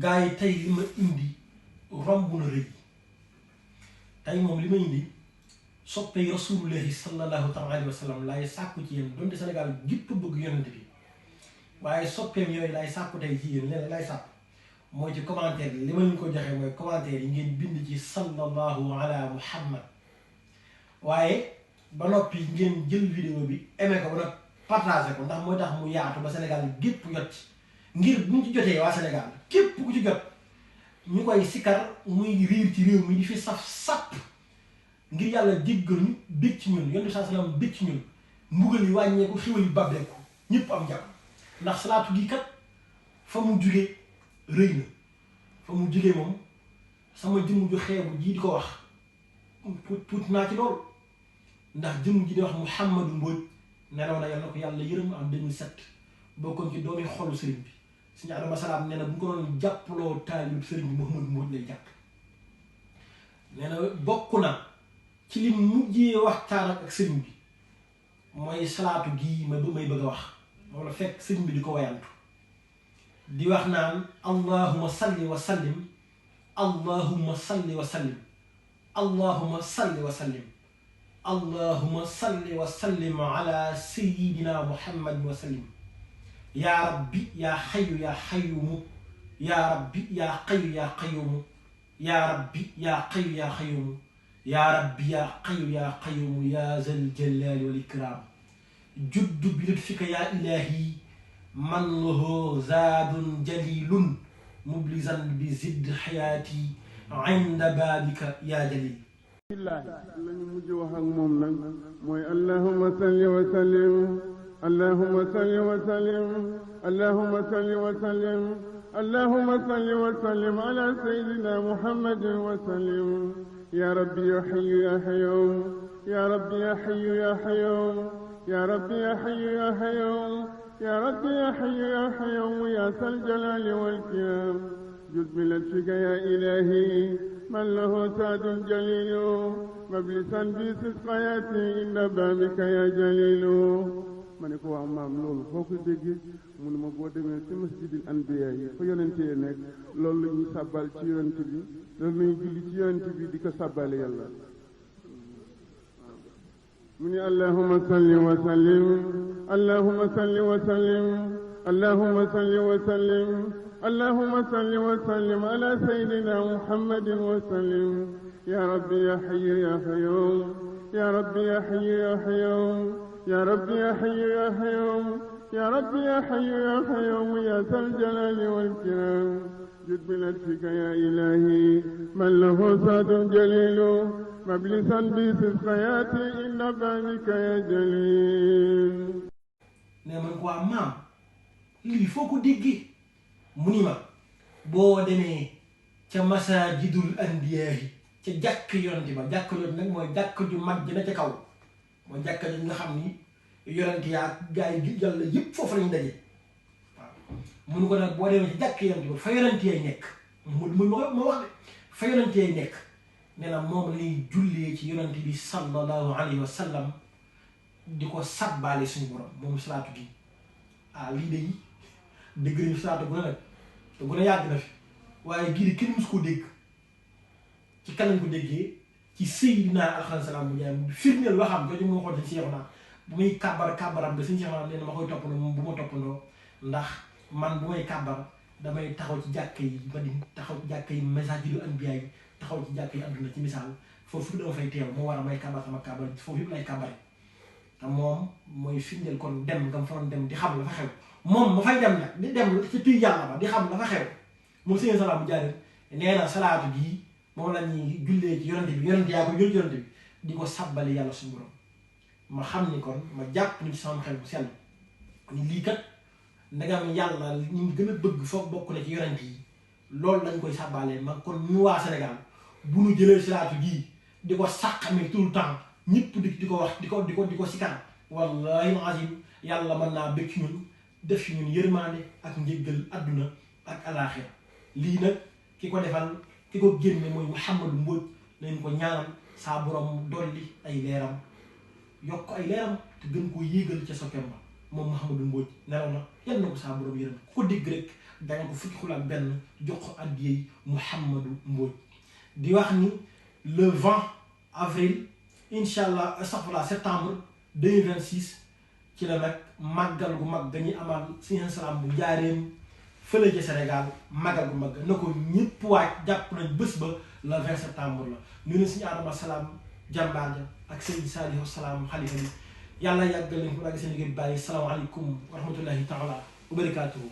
gaa yi tey li ma indi romb na rëy tey moom li ma indi soppey rasulullahi sallallahu taala alayhi wa sallam laay sàkku ci yéen donte Sénégal gépp bëgg yonent bi waaye soppeem yooyu laay sàkku tey ci yéen leneen laay sàkku mooy ci commentaire li ma leen ko joxee mooy commentaire yi ngeen bind ci sallallahu ala muhammad waaye ba noppi ngeen jël vidéo bi aimé ko ba noppi partagé ko ndax mooy tax mu yaatu ba Sénégal gépp jot ci ngir buñ ci jotee waa Sénégal képp ku ci jot ñu koy sikkar muy riir ci réew mi di fi saf sàpp ngir yàlla jéggal ñu bég ci ñun yonent bi saa salaam bég ci ñun mbugal yi wàññeeku xiwal yi babbeeku ñëpp am jàmm ndax salaatu gi kat fa mu jugee rëy na fa mu jugee moom sama jëmm ju xeebu jii di ko wax tuuti naa ci lool ndax jëmm ji di wax Mouhamadou Mbodj nelaw na yàlla na ko yàlla yërëm en 2007 bokkoon ci doomi xolu sëriñ bi suñu Adama Salaam nee na bu ñu ko doon jàppaloo taalib sëriñ bi Mouhamadou Mbodj lay jàpp nee na bokk na ci li mujjee waxtaan ak sëriñ bi mooy salaatu gii may bëgg a wax wala fekk sëriñ bi di ko wayantu di wax naan allahumma salli wa sallim allahumma salli wa sallim allahumma salli wa sallim allahumma salli wa sallim ala sayyidina muhammad wa sallim yaa rabbi yaa xayu yaa xayumu yaa rabbi yaa xayu yaa xayumu yaa rabbi yaa xayu yaa xayumu yaa rabbi yaa xayu yaa xayumu yaa zal jalaali wal ikraam juddu bi lutfika yaa ilaahi man lahu zaadun jalilun mublisan bi zidd xayaati inda baabika yaa jalil lañu mujj wax ak moom nag mooy allahumma salli wa sallim allahumma salli wa sallim allahumma salli wa sallim allahumma salli wa sallim ala sayyidina muhammadin wa sallim ya rabbi ya hayyu ya hayyum ya rabbi ya hayyu ya hayyum ya rabbi ya hayyu ya hayyum ya rabbi ya hayyu ya hayyum ya sal jalali wal kiram jud bi lutfika ya ilahi من له سعد جليل مبلسا بسقياتي إن بابك يا جليل ma ne ko waaw maam loolu foo ko déggee mu ne ma boo demee ci masjidil anbiya yi fa yonente yi nekk loolu la ñuy sàbbal ci yonente bi loolu la ñuy julli ci yonente bi di ko sàbbale yàlla mu ne allahumma salli wa sallim allahumma salli wa sallim allahumma salli wa sallim اللهم صل وسلم على سيدنا محمد وسلم يا ربي يا حي يا قيوم يا ربي يا حي يا قيوم يا ربي يا حي يا قيوم يا ربي يا حي يا قيوم يا ذا الجلال والكرام جد بلطفك يا إلهي من له صاد جليل مبلسا بسقياتي إن بابك يا جليل نعم quoi maam lii foo ko déggee mu ni ma boo demee ca masajidul anbiyaahi ca jàkk yonent ba jàkk yonent nag mooy jàkk ju mag ji na ca kaw mooy jàkk ji nga xam ni yonent yaa gaa yi yàlla yëpp foofu lañu daje waaw munu ko nag boo demee ci jàkk yonent ba fa yonent yay nekk mu ma wax de fa yonent yay nekk ne la moom lañuy jullee ci yonent bi sallallahu alayhi wa sallam di ko sabbaale suñu borom moom salaatu gi lii de yi dégg nañu salaatu gu ne nag te gu ne yàgg na fi waaye gii di kenn musu koo dégg ci kan lañ ko déggee ci Seydina Alxames salaam bu jaay firndeel waxam jooju moo xool dañ si naa bu muy kàbbaram bi suñu Seex naa nee na ma koy toppandoo moom bu ma toppandoo ndax man bu may kàbbar damay taxaw ci jàkka yi ba di taxaw ci jàkka yi masaajidu anbiyaa yi taxaw ci jàkka yi àdduna ci misaal foofu dama fay teew moo war a may kàbbar sama kàbbar foofu yëpp lay kàbbare te moom mooy firndeel kon dem nga fa doon dem di xam la fa xew moom ma fay dem nag di dem ci tuy yàlla ba di xam la fa xew moom seen salaam bu jaaree nee na salaatu bii moom la ñuy jullee ci yonent bi yonent yaa ko jël yonent bi di ko sabbali yàlla suñu borom ma xam ni kon ma jàpp ni ci sama xel bu sell ni lii kat ndegam yàlla ñu gën a bëgg foog bokk na ci yonent yi loolu lañ koy sabbalee ma kon ñu waa Sénégal bu ñu jëlee salaatu gii di ko sàqamee tout le temps ñëpp di ko wax di ko sikar wallahi azim yàlla mën naa bëgg ci ñun def ci ñun yërmaande ak njéggal adduna ak alaaxira lii nag ki ko defal ki ko génne mooy Mouhamadou Mbodj nañ ko ñaanal saa borom dolli ay leeram yokk ay leeram te gën koo yéegal ca soppeem ba moom Mouhamadou Mbodj nelaw na yal na ko saa borom yërëm ku ko dégg rek da nga ko fukki xul ak benn jox ko addiyey Mouhamadou Mbodj di wax ni le 20 avril incha allah astaghfirullah septembre 2026 ci la nag màggal gu mag dañuy amal Sëñ Salaam bu njaareem fële ca Sénégal màggal gu mag na ko ñëpp waaj jàpp nañ bés ba le 20 septembre la ñu ne Sëñ Adama Salaam jàmbaar ja ak Sëñ Saliou Salaam xalifa bi yàlla yàggal leen ko ak seen liggéey bi bàyyi salaamaaleykum wa rahmatullahi taala wa barakaatuhu